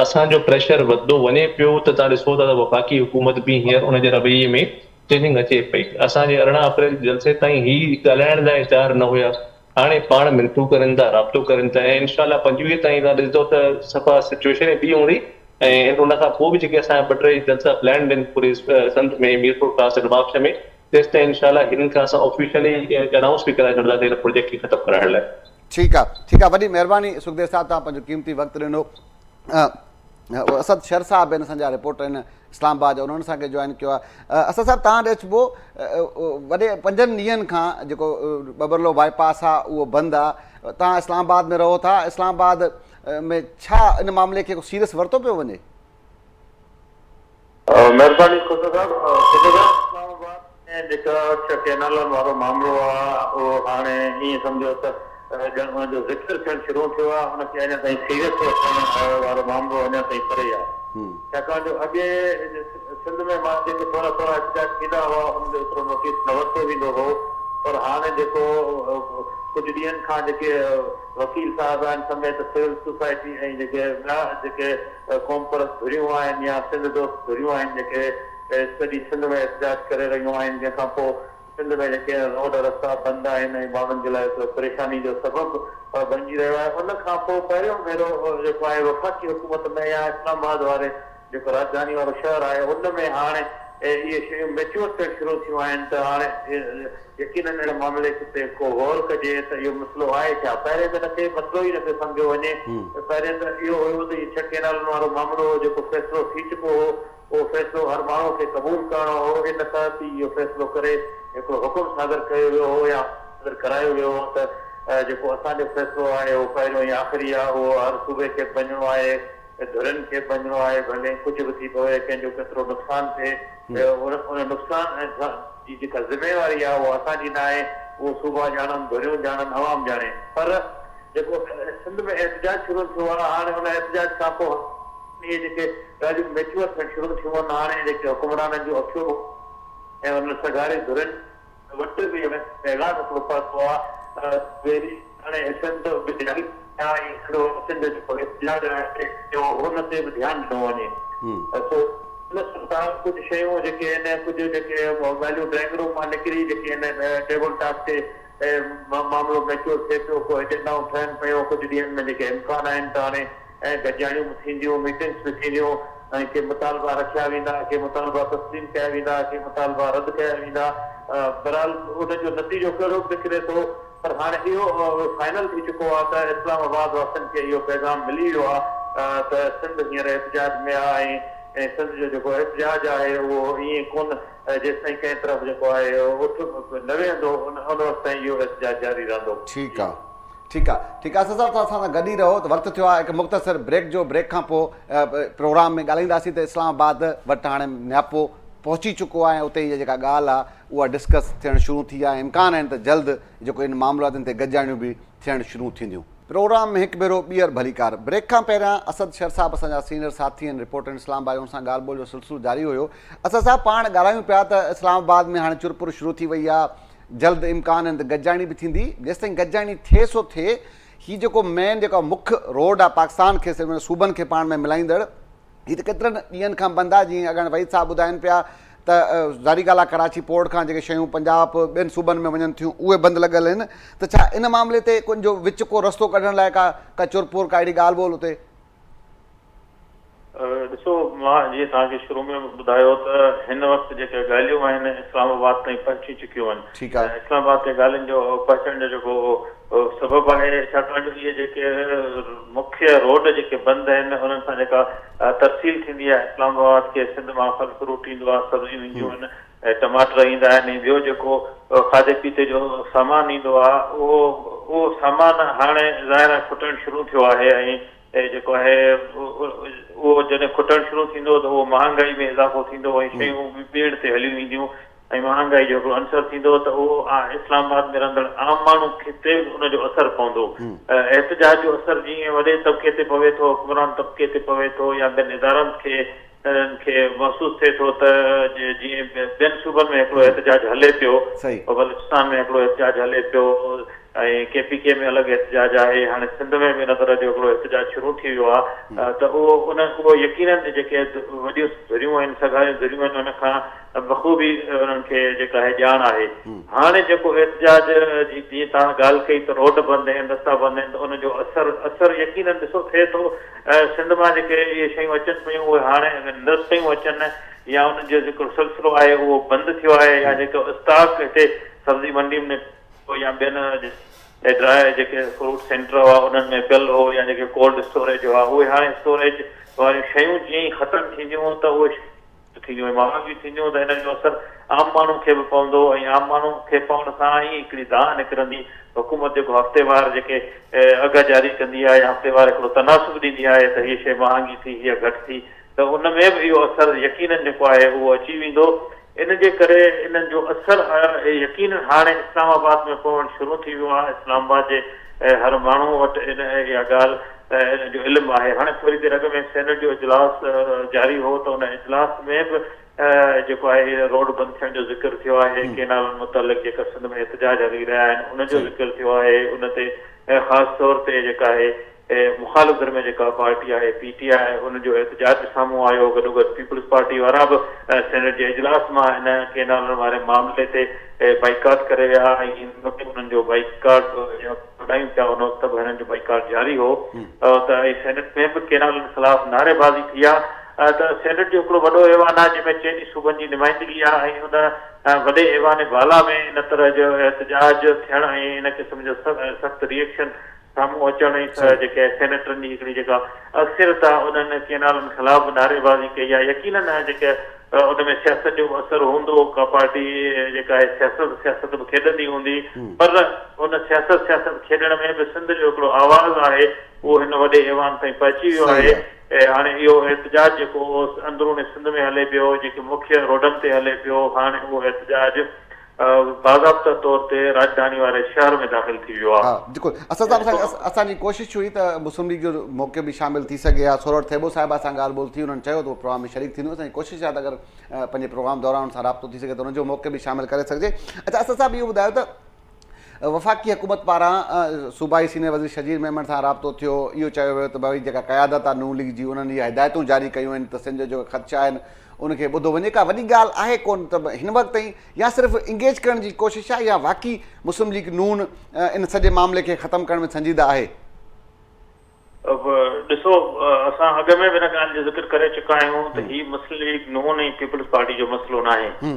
اسان جو پريشر وڌندو وڃي پيو ته توهان ڏسو ٿا ته وفاقي حڪومت به هينئر ان جي رويي ۾ چينجنگ اچي پئي. اسان جي 18 اپريل جي جلسي تائين هي ڳالهائڻ لاء تيار نه هيا. هاڻي پاڻ منٿون ڪرين ٿا، رابطو ڪرين ٿا ۽ انشاء الله 25 تائين توهان ڏسندو ته صفا سچوئيشن ئي ٻي هوندي ۽ ان کان پوء به جيڪي اسان جا ٻه ٽي جلسا پلانڊ آهن پوري سنڌ ۾ ميرپورخاص ۽ نوابشاهه ۾ تيستائين انشاء الله هنن کان اسان آفيشلي انائونس به ڪرائي ڇڏنداسين هن پروجيڪٽ کي ختم ڪرائڻ لاء. ٺيڪ آ ٺيڪ آ وڏي مهرباني سکديو صاحب توهان پنهنجو قيمتي وقت ڏنو. اسد شر صاحب آهن اسان جا رپورٽر آهن اسلام آباد جا انهن اسان کي جوائن ڪيو آهي اسد صاحب تان ڏي اچبو وڏي پنجن ڏينهن کان جيڪو ٻبرلو باء پاس آهي اهو بند آهي تان اسلام آباد ۾ رهو ٿا اسلام آباد ۾ ڇا ان معاملي کي سيريس ورتو پيو وڃي؟ مهرباني کوسا صاحب کوسا صاحب اسلام آباد ۾ جيڪا ڇهه ڪئنالن وارو معاملو آ اهو هاڻي ائين سمجهو ته ڄڻ ان جو ذڪر ٿيڻ شروع ٿيو آ ان کي اڃا تائين سيريس وٺڻ وارو معاملو اڃا تائين پري آ ڇاڪاڻ جو اڳي سنڌ ۾ مان جيڪي ٿورا ٿورا احتجاج ٿيندا هئا ان جو ايترو نوٽيس نه ورتو ويندو هو پر هاڻي جيڪو ڪجهه ڏينهن کان جيڪي وڪيل صاحبان سميت سول سوسائٽي ۽ جيڪي ٻيا جيڪي قومپرست ڌريون آهن يا سنڌ دوست ڌريون آهن جيڪي سڄي سنڌ ۾ احتجاج ڪري رهيون آهن جنهن کان پوء سنڌ ۾ جيڪي روڊ رستا بند آهن ۽ ماڻهن جي لاء هڪڙو پريشاني جو سبب بڻجي رهيو آهي ان کان پوء پهريون ڀيرو جيڪو آهي وفاقي حڪومت ۾ يا اسلام آباد واري جيڪو راڄڌاني وارو شهر آهي ان ۾ هاڻي اهي شيون ميچوئر ٿيڻ شروع ٿيون آهن ته هاڻي يقينن اهڙي معاملي تي ڪو غور ڪجي ته اهو مسئلو آهي ڇا؟ پهرين ته ان کي مسئلو ئي نه پيو سمجهيو وڃي. پهرين ته اهو هيو ته اهي ڇهه ڪئنالن وارو معاملو هو جيڪو فيصلو ٿي چڪو هو، اهو فيصلو هر ماڻهو کي قبول ڪرڻو هو، ان تحت ئي اهو فيصلو ڪري هڪڙو حڪم صادر ڪيو ويو هو يا صادر ڪرايو ويو هو ته جيڪو اسان جو فيصلو آهي اهو پهريون ۽ آخري آهي، اهو هر صوبي کي به مڃڻو آهي، ڌرين کي به مڃڻو آهي، ڀلي ڪجهه به ٿي پوي، ڪنهن جو ڪيترو نقصان ٿئي، ان نقصان جي جيڪا ذميواري آهي اها اسان جي ناهي، اهو صوبا ڄاڻن، ڌريون ڄاڻن، عوام ڄاڻي. پر جيڪو سنڌ ۾ احتجاج شروع ٿيو آهي، هاڻي ان احتجاج کان پوء اهي جيڪي ڳالهيون ميچوئر ٿيڻ شروع ٿيون آهن، هاڻي جيڪي حڪمرانن جون اکيون ۽ انهن سگهاري ڌرين وٽ به پيغام هڪڙو پهتو آهي ته هاڻي سنڌ به جاڳي پئي آهي ۽ سنڌ واسين جو جيڪو احتجاج آهي ان تي به ڌيان ڏنو وڃي. سو ان سان ڪجهه شيون جيڪي آهن ڪجهه جيڪي ڳالهيون ڊرائنگ روم مان نڪري جيڪي آهن ٽيبل ٽاڪ تي معاملو ميچوئر ٿئي پيو ڪو ايجنڊائون ٺهن پيون ڪجهه ڏينهن ۾ جيڪي امڪان آهن ته هاڻي ۽ گڏجاڻيون به ٿينديون، ميٽنگس به ٿينديون ۽ ڪي مطالبا رکيا ويندا، ڪي مطالبا تسليم ڪيا ويندا، ڪي مطالبا رد ڪيا ويندا. بهرحال ان جو نتيجو ڪهڙو به نڪري ٿو پر هاڻي اهو فائنل ٿي چڪو آهي ته اسلام آباد واسين کي اهو پيغام ملي ويو آهي ته سنڌ هينئر احتجاج ۾ آهي ۽ سنڌ جو جيڪو احتجاج آهي اهو ائين ڪونه جيستائين ڪنهن طرف جيڪو آهي اٺ نه ويهندو ان وقت تائين اهو احتجاج جاري رهندو. ٺيڪ آ. ٺيڪ آ ٺيڪ آ اسد صاحب توهان اسان سان گڏ ئي رهو ته وقت ٿيو آ هڪ مختصر بريڪ جو بريڪ کان پوء پروگرام ۾ ڳالهائينداسين ته اسلام آباد وٽ هاڻي نياپو پهچي چڪو آ ۽ اتي هي جيڪا ڳالهه آ اها ڊسڪس ٿيڻ شروع ٿي آ ۽ امڪان آهن ته جلد جيڪو ان معاملاتن تي گڏجاڻيون به ٿيڻ شروع ٿينديون. پروگرام ۾ هڪ ڀيرو ٻيهر ڀليڪار. بريڪ کان پهريان اسد شر صاحب اسان جا سينئر ساٿي ۽ رپورٽر اسلام آباد ان سان ڳالهه ٻولهه جو سلسلو جاري هيو. اسد صاحب پاڻ ڳالهايون پيا ته اسلام آباد ۾ هاڻي چرپر شروع ٿي وئي آهي جلد امڪان آهن ته گڏجاڻي به ٿيندي جيستائين گڏجاڻي ٿئي سو ٿئي هي جيڪو مين جيڪا مک روڊ آهي پاڪستان کي صوبن کي پاڻ ۾ ملائيندڙ هي ته ڪيترن ڏينهن کان بند آهي جيئن اڳاڻي وحيد صاحب ٻڌائين پيا ته ظاهري ڳالهه آهي ڪراچي پورٽ کان جيڪي شيون پنجاب ٻين صوبن ۾ وڃن ٿيون اهي بند لڳل آهن ته ڇا ان معاملي تي ڪن جو وچ ڪو رستو ڪڍڻ لاء ڪا ڪا چرپور ڪا اهڙي ڳالهه ٻولهه اتي؟ ڏسو مان جيئن توهان کي شروع ۾ ٻڌايو ته هن وقت جيڪي ڳالهيون آهن اسلام آباد تائين پهچي چڪيون آهن ٺيڪ آهي. اسلام آباد تي ڳالهين جو پهچڻ جو جيڪو سبب آهي ڇاڪاڻ جو اهي جيڪي مکيه روڊ جيڪي بند آهن انهن سان جيڪا ترسيل ٿيندي آهي اسلام آباد کي سنڌ مان ڦل فروٽ ايندو آهي سبزيون اينديون آهن ۽ ٽماٽر ايندا آهن ۽ ٻيو جيڪو کاڌي پيتي جو سامان ايندو آهي اهو اهو سامان هاڻي ظاهر آهي کٽڻ شروع ٿيو آهي ۽ جيڪو آهي اهو جڏهن کٽڻ شروع ٿيندو ته اهو مهانگائي ۾ اضافو ٿيندو ۽ شيون ٻيڻ تي هليون وينديون ۽ مهانگائي جو هڪڙو عنصر ٿيندو ته اهو اسلام آباد ۾ رهندڙ عام ماڻهو کي تي به ان جو اثر پوندو. احتجاج جو اثر جيئن وڏي طبقي تي پوي ٿو، حڪمران طبقي تي پوي ٿو يا ٻين ادارن کي کي محسوس ٿئي ٿو ته جيئن ٻين صوبن ۾ هڪڙو احتجاج هلي پيو، بلوچستان ۾ هڪڙو احتجاج هلي پيو ۽ ڪي پي ڪي ۾ الڳ احتجاج آهي، هاڻي سنڌ ۾ به ان طرح جو هڪڙو احتجاج شروع ٿي ويو آهي ته اهو ان اهو يقينن جيڪي وڏيون ڌريون آهن، سگهاريون ڌريون آهن ان کان بخوبي انهن کي جيڪا آهي ڄاڻ آهي. هاڻي جيڪو احتجاج جي جيئن توهان ڳالهه ڪئي ته روڊ بند آهن، رستا بند آهن ته ان جو اثر اثر يقينن ڏسو ٿئي ٿو. سنڌ مان جيڪي اهي شيون اچن پيون اهي هاڻي نه پيون اچن يا انهن جو جيڪو سلسلو آهي اهو بند ٿيو آهي يا جيڪو اسٽاڪ هتي سبزي منڊين ۾ يا ٻين ڊراء جيڪي فروٽ سينٽر هئا انهن ۾ پيل هو يا جيڪي ڪولڊ اسٽوريج هئا اهي هاڻي اسٽوريج واريون شيون جيئن ئي ختم ٿينديون ته اهي ٿينديون ۽ مهانگيون ٿينديون ته ان جو اثر عام ماڻهو کي به پوندو ۽ عام ماڻهو کي پوڻ سان ئي هڪڙي دانهن نڪرندي. حڪومت جيڪو هفتيوار جيڪي اگهه جاري ڪندي آهي يا هفتيوار هڪڙو تناسب ڏيندي آهي ته هيء شيء مهانگي ٿي هيء گهٽ ٿي ته ان ۾ به اهو اثر يقينن جيڪو آهي اهو اچي ويندو. ان جي ڪري انهن جو اثر يقينن هاڻي اسلام آباد ۾ پوڻ شروع ٿي ويو آهي. اسلام آباد جي هر ماڻهو وٽ ان اها ڳالهه ان جو علم آهي. هاڻي ٿوري دير اڳ ۾ سينيٽ جو اجلاس جاري هو ته ان اجلاس ۾ به جيڪو آهي روڊ بند ٿيڻ جو ذڪر ٿيو آهي، ڪينالن متعلق جيڪا سنڌ ۾ احتجاج هلي رهيا آهن ان جو ذڪر ٿيو آهي، ان تي خاص طور تي جيڪا آهي مخالف ڌر ۾ جيڪا پارٽي آهي پي ٽي آء ان جو احتجاج به سامهون آيو، گڏوگڏ پيپلز پارٽي وارا به سينيٽ جي اجلاس مان ان ڪينالن واري معاملي تي بائيڪاٽ ڪري ويا ۽ انهن جو بائيڪاٽ ٻڌايون پيا ان وقت به هنن جو بائيڪاٽ جاري هو ته ۽ سينيٽ ۾ به ڪينالن خلاف نعريبازي ٿي آ ته سينيٽ جو هڪڙو وڏو ايوان آ جنهن ۾ چئني صوبن جي نمائندگي آ ۽ ان وڏي ايوان بالا ۾ ان طرح جو احتجاج ٿيڻ ۽ ان قسم جو سخت ري ايڪشن سامهون اچڻ ۽ جيڪي سينيٽرن جي هڪڙي جيڪا اڪثريت آ انهن ڪينالن خلاف به نعريبازي ڪئي آ يقينن جيڪي ان ۾ سياست جو به اثر هوندو، ڪا پارٽي جيڪا آهي سياست سياست به کيڏندي هوندي پر ان سياست سياست کيڏڻ ۾ به سنڌ جو هڪڙو آواز آهي اهو هن وڏي ايوان تائين پهچي ويو آهي ۽ هاڻي اهو احتجاج جيڪو اندرون سنڌ ۾ هلي پيو جيڪي مکيه روڊن تي هلي پيو هاڻي اهو احتجاج باضابطه طور تي راڄڌاني واري شهر ۾ داخل ٿي ويو آهي. ها بلڪل اسد صاحب اسان جي ڪوشش هئي ته مسلم ليگ جو موقف به شامل ٿي سگهي ها سورٺ ٿيٻو صاحبه سان ڳالهه ٻولهه ٿي انهن چيو ته هو پروگرام ۾ شريڪ ٿيندو اسان جي ڪوشش آهي ته اگر پنهنجي پروگرام دوران ان سان رابطو ٿي سگهي ته ان جو موقف به شامل ڪري سگهجي اچا اسد صاحب اهو ٻڌايو ته وفاقي حڪومت پاران صوبائي سينئر وزير شجير ميمڻ سان رابطو ٿيو اهو چيو ويو ته ڀائي جيڪا قيادت آهي نون ليگ جي انهن اهي هدايتون جاري ڪيون آهن ته سنڌ جو جيڪا خدشا آهن ان کي ٻڌو وڃي ڪا وڏي ڳالهه آهي ڪونه ته هن وقت تائين يا صرف انگيج ڪرڻ جي ڪوشش آهي يا واقعي مسلم ليگ نون ان سڄي معاملي کي ختم ڪرڻ ۾ سنجيده آهي؟ ڏسو اسان اڳ ۾ به ان ڳالهه جو ذڪر ڪري چڪا آهيون ته هي مسلم ليگ نون ۽ پيپلز پارٽي جو مسئلو ناهي.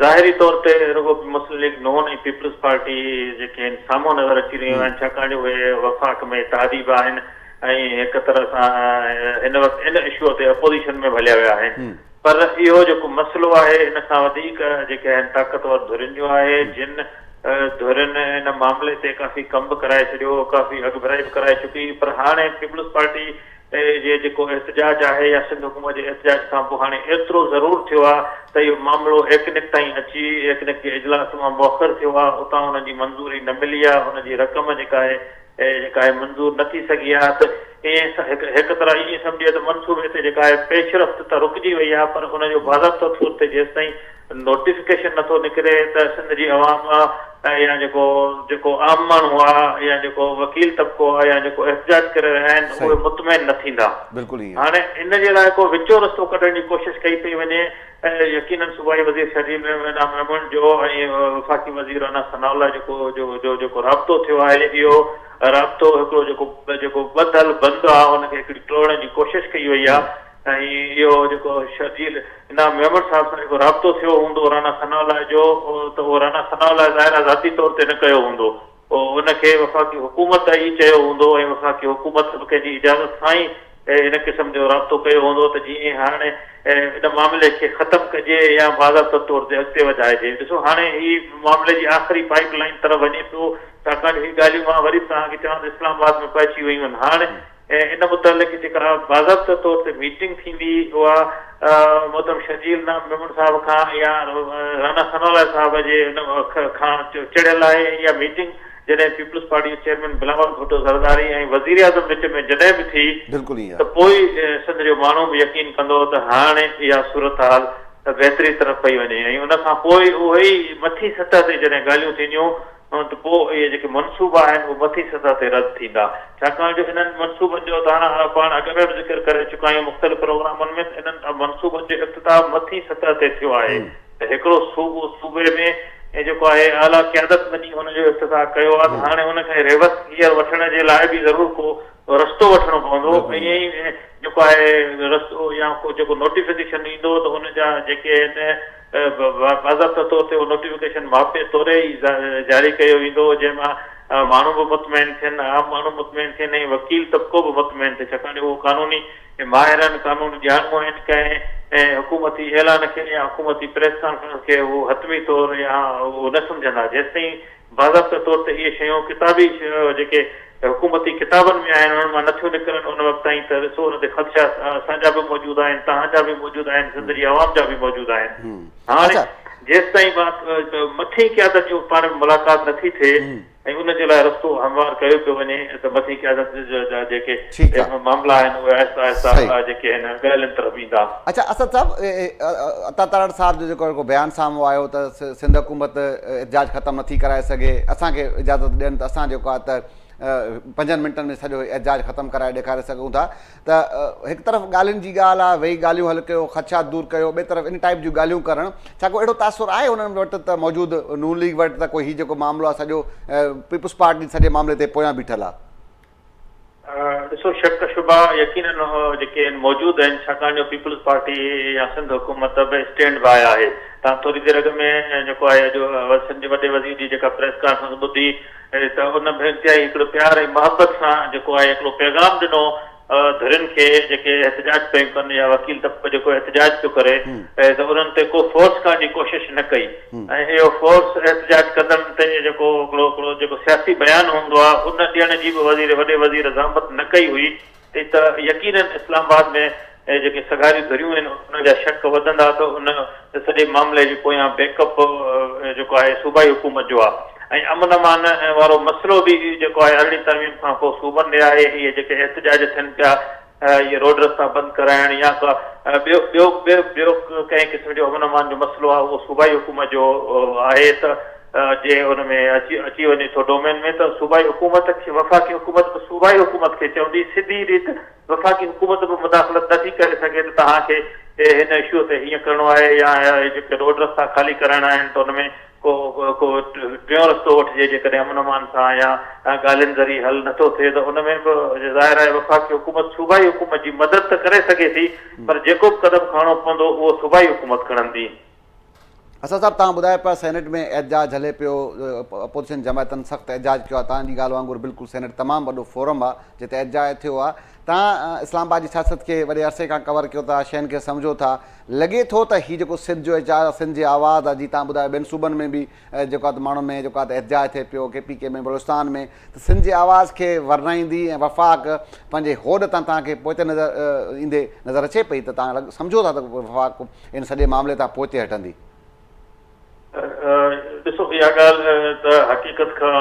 ظاهري طور تي رڳو مسلم ليگ نون ۽ پيپلز پارٽي جيڪي آهن سامهون نظر اچي رهيون آهن ڇاڪاڻ جو اهي وفاق ۾ اتحادي به آهن ۽ هڪ طرح سان هن وقت ان اشوء تي اپوزيشن ۾ به هليا ويا آهن. پر اهو جيڪو مسئلو آهي ان کان وڌيڪ جيڪي آهن طاقتور ڌرين جو آهي جن ڌرين ان معاملي تي ڪافي ڪم به ڪرائي ڇڏيو ڪافي اڳڀرائي به ڪرائي چڪي پر هاڻي پيپلز پارٽي جي جيڪو احتجاج آهي يا سنڌ حڪومت جي احتجاج کان پوء هاڻي ايترو ضرور ٿيو آهي ته اهو معاملو ايڪنڪ تائين اچي ايڪنڪ جي اجلاس مان مؤخر ٿيو آهي اتان ان جي منظوري نه ملي آهي ان جي رقم جيڪا آهي. جيڪا آهي منظور نه ٿي سگهي آهي ته ائين هڪ طرح ائين سمجهجي ته منصوبي تي جيڪا آهي پيش رفت ته رڪجي وئي آهي پر ان جو باضابطه طور تي جيستائين نوٽيفڪيشن نٿو نڪري ته سنڌ جي عوام يا جيڪو جيڪو عام ماڻهو آهي يا جيڪو وڪيل طبقو آهي يا جيڪو احتجاج ڪري رهيا آهن اهي مطمئن نه ٿيندا. بلڪل ائين. هاڻي ان جي لاء ڪو وچون رستو ڪڍڻ جي ڪوشش ڪئي پئي وڃي يقينن صوبائي وزير شرجيل انعام ميمڻ جو ۽ وفاقي وزير رانا ثناء الله جيڪو جو جيڪو رابطو ٿيو آهي اهو رابطو هڪڙو جيڪو جيڪو ٻڌل بند آهي ان کي هڪڙي ٽوڙڻ جي ڪوشش ڪئي وئي آهي ۽ اهو جيڪو شرجيل انعام ميمڻ صاحب سان جيڪو رابطو ٿيو هوندو رانا ثناء الله جو ته اهو رانا ثناء الله ظاهر آهي ذاتي طور تي نه ڪيو هوندو ان کي وفاقي حڪومت ئي چيو هوندو ۽ وفاقي حڪومت به ڪنهن جي اجازت سان ئي ان قسم جو رابطو ڪيو هوندو ته جيئن هاڻي ان معاملي کي ختم ڪجي يا باضابطه طور تي اڳتي وڌائجي. ڏسو هاڻي هي معاملي جي آخري پائيپ لائين طرف وڃي پيو ڇاڪاڻ جو هي ڳالهيون مان وري به توهان کي چوان ته اسلام آباد ۾ پهچي ويون آهن هاڻ ان متعلق جيڪا باضابطه طور تي ميٽنگ ٿيندي اها محترم شرجيل انعام ميمڻ صاحب کان يا رانا ثناء الله صاحب جي ان کان چڙهيل آهي ۽ اها ميٽنگ جڏهن پيپلز پارٽي جو چيئرمين بلاول ڀٽو زرداري ۽ وزيراعظم وچ ۾ جڏهن به ٿي ته پوء سنڌ جو ماڻهو به يقين ڪندو ته هاڻ اها صورتحال بهتري طرف پئي وڃي ۽ ان کان پوء اهي ئي مٿين سطح تي جڏهن ڳالهيون ٿينديون ته پوء اهي جيڪي منصوبا آهن اهي مٿين سطح تي رد ٿيندا ڇاڪاڻ جو انهن منصوبن جو توهان پاڻ اڳ ۾ به ذڪر ڪري چڪا آهيون مختلف پروگرامن ۾ ته انهن منصوبن جو افتتاح مٿين سطح تي ٿيو آهي ته هڪڙو صوبو صوبي ۾ جيڪو آهي اعليٰ قيادت وڃي ان جو افتتاح ڪيو آهي ته هاڻي ان کي ريورس گيئر وٺڻ جي لاء به ضرور ڪو رستو وٺڻو پوندو ائين ئي جيڪو آهي رستو يا ڪو جيڪو نوٽيفڪيشن ايندو ته ان جا جيڪي آهن باضابطه طور تي اهو نوٽيفڪيشن ماپي توري ئي جاري ڪيو ويندو جنهن مان ماڻهو به مطمئن ٿين، عام ماڻهو مطمئن ٿين ۽ وڪيل طبقو به مطمئن ٿئي ڇاڪاڻ جو اهو قانوني ماهر آهن، قانون ڄاڻو آهن، ڪنهن حڪومتي اعلان کي يا حڪومتي پريس ڪانفرنس کي هو حتمي طور يا اهو نه سمجهندا جيستائين باضابطه طور تي اهي شيون ڪتابي جيڪي حڪومتي ڪتابن ۾ آهن انهن مان نٿيون نڪرن ان وقت تائين ته ڏسو ان تي خدشا اسان جا به موجود آهن توهان جا به موجود آهن سنڌ جي عوام جا به موجود آهن هاڻي جيستائين مٿين قيادت جون پاڻ ۾ ملاقات نٿي ٿئي ۽ ان جي لاء رستو هموار ڪيو پيو وڃي ته مٿين قيادت جا جيڪي معاملا آهن اهي آهستي آهستي جيڪي آهن ڳالهين طرف ايندا. اڇا اسد صاحب عطا تارڙ صاحب جو جيڪو بيان سامهون آيو ته سنڌ حڪومت احتجاج ختم نٿي ڪرائي سگهي اسان کي اجازت ڏين ته اسان جيڪو آهي ته پنجن منٽن ۾ سڄو احتجاج ختم ڪرائي ڏيکاري سگهون ٿا ته هڪ طرف ڳالهين جي ڳالهه آهي ويهي ڳالهيون حل ڪيو خدشات دور ڪيو ٻئي طرف ان ٽائيپ جون ڳالهيون ڪرڻ ڇا ڪو اهڙو تاثر آهي انهن وٽ ته موجود نون ليگ وٽ ته ڪو هي جيڪو معاملو آهي سڄو پيپلز پارٽي سڄي معاملي تي پويان بيٺل آهي. ڏسو شڪ شبها يقينن جيڪي آهن موجود آهن ڇاڪاڻ جو پيپلز پارٽي يا سنڌ حڪومت به اسٽينڊ باء آهي تان ٿوري دير اڳ ۾ جيڪو آهي اڄ سنڌ جي وڏي وزير جي جيڪا پريس ڪانفرنس ٻڌي ته ان به انتهائي هڪڙو پيار ۽ محبت سان جيڪو آهي هڪڙو پيغام ڏنو ڌرين کي جيڪي احتجاج پيون ڪن يا وڪيل طبقو جيڪو احتجاج پيو ڪري ته انهن تي ڪو فورس ڪرڻ جي ڪوشش نه ڪئي ۽ اهو فورس احتجاج ڪندڙن تي جيڪو هڪڙو هڪڙو جيڪو سياسي بيان هوندو آهي ان ڏيڻ جي به وزير وڏي وزير زحمت نه ڪئي هئي ته يقينن اسلام آباد ۾ جيڪي سگهاريون ڌريون آهن انهن جا شڪ وڌندا ته ان سڄي معاملي جي پويان بيڪ اپ جيڪو آهي صوبائي حڪومت جو آهي ۽ امن امان وارو مسئلو به جيڪو آهي ارڙهين ترميم کان پوء صوبن ڏي آهي اهي جيڪي احتجاج ٿين پيا اهي روڊ رستا بند ڪرائڻ يا ڪا ٻيو ٻيو ٻيو ٻيو ڪنهن قسم جو امن امان جو مسئلو آهي اهو صوبائي حڪومت جو آهي ته جي ان ۾ اچي اچي وڃي ٿو ڊومين ۾ ته صوبائي حڪومت کي وفاقي حڪومت به صوبائي حڪومت کي چوندي سڌي ريت وفاقي حڪومت به مداخلت نٿي ڪري سگهي ته توهان کي هن اشو تي هيئن ڪرڻو آهي يا جيڪي روڊ رستا خالي ڪرائڻا آهن ته ان ۾ ڪو ڪو ٽيون رستو وٺجي جيڪڏهن امن امان سان يا ڳالهين ذريعي حل نٿو ٿئي ته ان ۾ به ظاهر آهي وفاقي حڪومت صوبائي حڪومت جي مدد ته ڪري سگهي ٿي پر جيڪو به قدم کڻڻو پوندو اهو صوبائي حڪومت کڻندي. اسد صاحب توهان ٻڌايو پيا سينيٽ ۾ احتجاج هلي پيو اپوزيشن جماعتن سخت احتجاج ڪيو آهي توهان جي ڳالهه وانگر بلڪل سينيٽ تمام وڏو فورم آهي جتي احتجاج ٿيو آهي توهان اسلام آباد جي سياست کي وڏي عرصي کان ڪور ڪيو ٿا شين کي سمجهو ٿا لڳي ٿو ته هي جيڪو سنڌ جو احتجاج آهي سنڌ جي آواز آهي جي توهان ٻڌايو ٻين صوبن ۾ به جيڪو آهي ته ماڻهن ۾ جيڪو آهي ته احتجاج ٿئي پيو ڪي پي ڪي ۾ بلوچستان ۾ ته سنڌ جي آواز کي ورنائيندي ۽ وفاق پنهنجي هوڏ تان توهان کي پوئتي نظر ايندي نظر اچي پئي ته توهان سمجهو ٿا ته وفاق ان سڄي معاملي تان پوئتي هٽندي. ڏسو. ڏسو اها ڳالهه ته حقيقت کان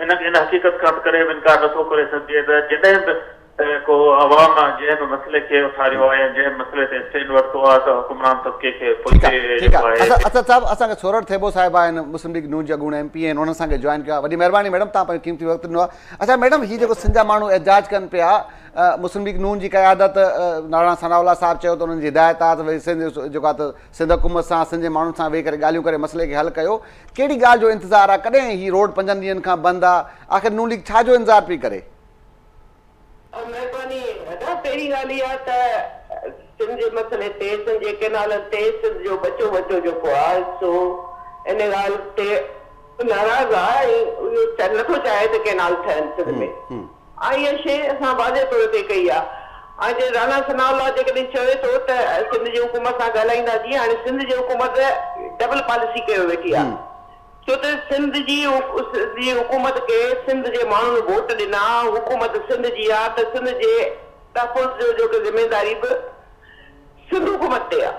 ان ان حقيقت کان ته ڪڏهن به انڪار نٿو ڪري سگهجي ته جڏهن به ڪو عوام جنهن به مسئلي کي اٿاريو آهي يا جنهن به مسئلي تي اسٽينڊ ورتو آهي ته حڪمران طبقي کي ٺيڪ پوئتي آهي ٺيڪ جيڪو آهي آهي اسد اسد صاحب اسان کي سورٺ ٿيٻو صاحب آهن مسلم ليگ نون جي اڳوڻي ايم پي آهن انهن اسان کي جوائن ڪيو آهي وڏي مهرباني ميڊم توهان پنهنجو قيمتي وقت ڏنو آهي اڇا ميڊم هي جيڪو سنڌ جا ماڻهو احتجاج ڪن پيا مسلم ليگ نون جي قيادت ناراڻ ثناء الله صاحب چيو ته انهن جي هدايت آهي ته ڀئي سنڌ جيڪو آهي ته سنڌ حڪومت سان سنڌ جي ماڻهن سان ويهي ڪري ڳالهيون ڪري مسئلي کي حل ڪيو ڪهڙي ڳالهه جو انتظار آهي ڪڏهن هي روڊ پنجن ڏينهن کان بند آهي آخر نون ليگ ڇا جو انتظار پئي ڪري؟ مهرباني ادا پهرين ڳالهه اها ته سنڌ جي مسئلي تي سنڌ جي ڪئنالن تي سنڌ جو ٻچو ٻچو جيڪو آهي سو ان ڳالهه تي ناراض آهي ۽ اهو نٿو چاهي ته ڪئنال ٺهن سنڌ ۾ ۽ اها شيء اسان واضح طور تي ڪئي آهي ۽ جي راڻا ثناء الله جيڪڏهن چوي ٿو ته سنڌ جي حڪومت سان ڳالهائينداسين هاڻي سنڌ جي حڪومت ڊبل پاليسي ڪيو ويٺي آهي ڇو ته سنڌ جي جي حڪومت کي سنڌ جي ماڻهن ووٽ ڏنا، حڪومت سنڌ جي آ ته سنڌ جي تحفظ جو جيڪو ذميداري به سنڌ حڪومت تي آ.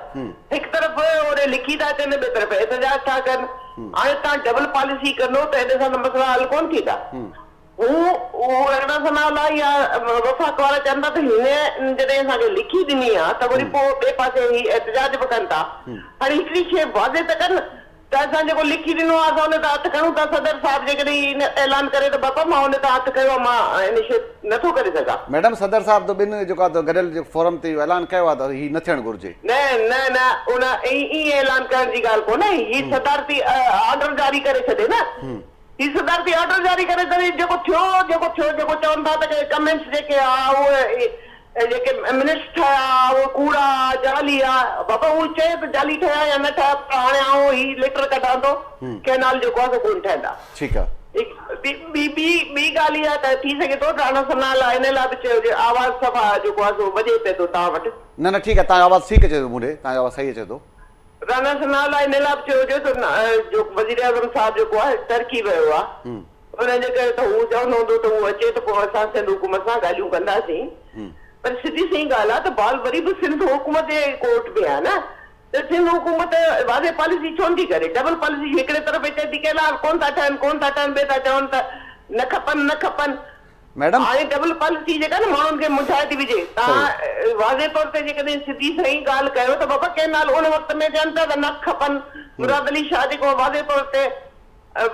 هڪ طرف هوڏي لکي ٿا اچن ٻئي طرف احتجاج ٿا ڪن. هاڻي توهان ڊبل پاليسي ڪندو ته ان سان ته مسئلا حل ڪونه ٿيندا. هو هو راڻا ثناء الله يا وفاق وارا چون ٿا ته هن جڏهن اسان کي لکي ڏني آ ته وري پوء ٻئي پاسي هي احتجاج به ڪن ٿا. هاڻي هڪڙي شيء واضح ته ڪن ته اسان جيڪو لکي ڏنو آهي اسان ان تان هٿ کڻون ٿا، صدر صاحب جيڪڏهن اهو اعلان ڪري ته بابا مان ان تان هٿ کنيو آهي مان ان شيء نه ٿو ڪري سگهان. ميڊم صدر صاحب ته ٻن جيڪو آهي ته گڏيل فورم تي اهو اعلان ڪيو آهي ته هي نه ٿيڻ گهرجي. نه نه نه ان ائين اعلان ڪرڻ جي ڳالهه ڪونهي هي صدارتي آرڊر جاري ڪري ڇڏي نه هي صدارتي آرڊر جاري ڪري ڇڏي جيڪو ٿيو جيڪو ٿيو جيڪو چون ٿا ته ڪمينٽس جيڪي آ اهي جيڪي منٽس ٺهيا اهي ڪوڙا آ جعلي آ بابا هو چئي ته جعلي ٺهيا يا نه ٺهيا پر هاڻي آئون هي ليٽر ڪڍان ٿو ڪئنال جيڪو آ سو ڪونه ٺهندا. ٺيڪ آ. ٻي ٻي ٻي ٻي ڳالهه اها ته ٿي سگهي ٿو راڻا ثناء الله ان لاء به چيو هجي آواز صفا جيڪو آ سو وڄي پئي ٿو توهان وٽ. نه نه ٺيڪ آ توهان جو آواز ٺيڪ اچي ٿو مون ڏي توهان جو آواز صحيح اچي ٿو. راڻا ثناء الله ان لاء به چيو هجي ته جو وزيراعظم صاحب جيڪو آهي ترڪي ويو آ ان جي ڪري ته هو چوندو هوندو ته هو اچي ته پوء اسان سنڌ حڪومت سان ڳالهيون ڪنداسين پر سڌي سنئين ڳالهه آ ته بال وري به سنڌ حڪومت جي ڪورٽ ۾ آ نه ته سنڌ حڪومت واضح پاليسي ڇو نٿي ڪري ڊبل پاليسي هڪڙي طرف چئي ٿي ڪئنال ڪون ٿا ٺهن ڪون ٿا ٺهن ٻئي ٿا چون ته نه کپن نه کپن ميڊم. هاڻي ڊبل پاليسي جيڪا نه ماڻهن کي منجهائي ٿي وجهي. توهان واضح طور تي جيڪڏهن سڌي سنئين ڳالهه ڪيو ته بابا ڪئنال ان وقت ۾ ٿين پيا ته نه کپن. مراد علي شاهه جيڪو واضح طور تي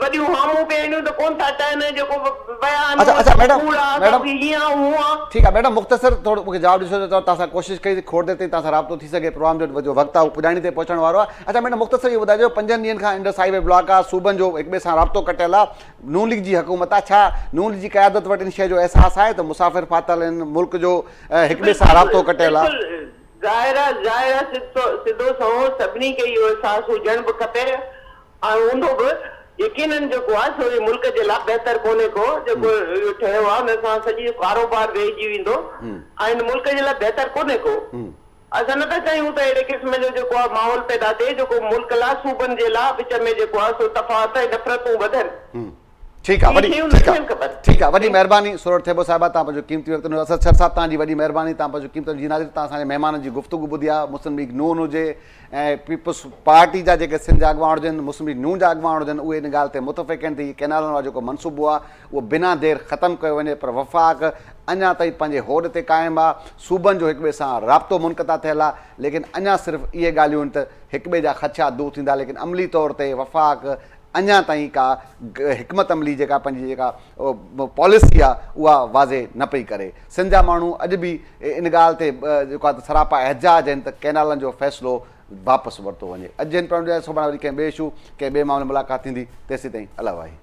وڏيون هامون پئي هنيون ته ڪونه ٿا ٺهن جيڪو بيان اڇا اڇا ميڊم ڪوڙ آ ميڊم سڀ هيئن آ هونئن آ. ٺيڪ آ ميڊم مختصر ٿورو مونکي جواب ڏسو ته توهان سان ڪوشش ڪئي کوڙ دير تائين توهان سان رابطو ٿي سگهي پروگرام جو جو وقت آ اهو پڄاڻي تي پهچڻ وارو آ اڇا ميڊم مختصر اهو ٻڌائجو پنجن ڏينهن کان انڊس هاء وي بلاڪ آ صوبن جو هڪ ٻئي سان رابطو ڪٽيل آ نون ليگ جي حڪومت آ، ڇا نون ليگ جي قيادت وٽ ان شيء جو احساس آهي ته مسافر ڦاٿل آهن، ملڪ جو هڪ ٻئي سان رابطو ڪٽيل آ؟ بلڪل ظاهر آ ظاهر آ سڌو سنئون سڀني کي اهو احساس هجڻ به کپي ۽ هوندو به يقينن جيڪو آ سو هي ملڪ جي لا بهتر ڪونهي ڪو جيڪو اهو ٺهيو آ ان سان سڄي ڪاروبار ويهجي ويندو ۽ هن ملڪ جي لا بهتر ڪونهي ڪو. اسان نه ٿا چاهيون ته اهڙي قسم جو جيڪو آهي ماحول پيدا ٿئي جيڪو ملڪ لا صوبن جي لا وچ ۾ جيڪو آهي سو تفاوت ۽ نفرتون وڌن. ٺيڪ آ اهي وڏي شيون نه ٺيڪ آ ٿيڻ کپن. ٺيڪ آ وڏي مهرباني سورٺ ٿيٻو صاحبه توهان پنهنجو قيمتي وقت ڏنو اسد شر صاحب توهان جي وڏي مهرباني توهان پنهنجو قيمتي جي ناظرين توهان اسان جي مهمانن جي گفتگو ٻڌي آ مسلم ليگ نون هجي ۽ پيپلز پارٽي جا جيڪي سنڌ جا اڳواڻ هجن مسلم ليگ نون جا اڳواڻ هجن اهي ان ڳالهه تي متفق آهن ته هي ڪئنالن وارو جيڪو منصوبو آ اهو بنا دير ختم ڪيو وڃي پر وفاق اڃا تائين پنهنجي هوڏ تي قائم آ، صوبن جو هڪٻئي سان رابطو منقطع ٿيل آ، ليڪن اڃا صرف اهي ڳالهيون آهن ته هڪٻئي جا خدشا دور ٿيندا ليڪن عملي طور تي وفاق اڃا تائين ڪا حڪمت عملي جيڪا پنهنجي جيڪا پاليسي آ اها واضح نه پئي ڪري. سنڌ جا ماڻهو اڄ به ان ڳالهه تي جيڪو آ ته سراپا احتجاج آهن ته ڪئنالن جو فيصلو واپس ورتو وڃي. اڄ جي هن پروگرام جي لاء سڀاڻي وري ڪنهن ٻئي اشو ڪنهن ٻئي معاملي ملاقات ٿيندي تيسيتائين الله واهي.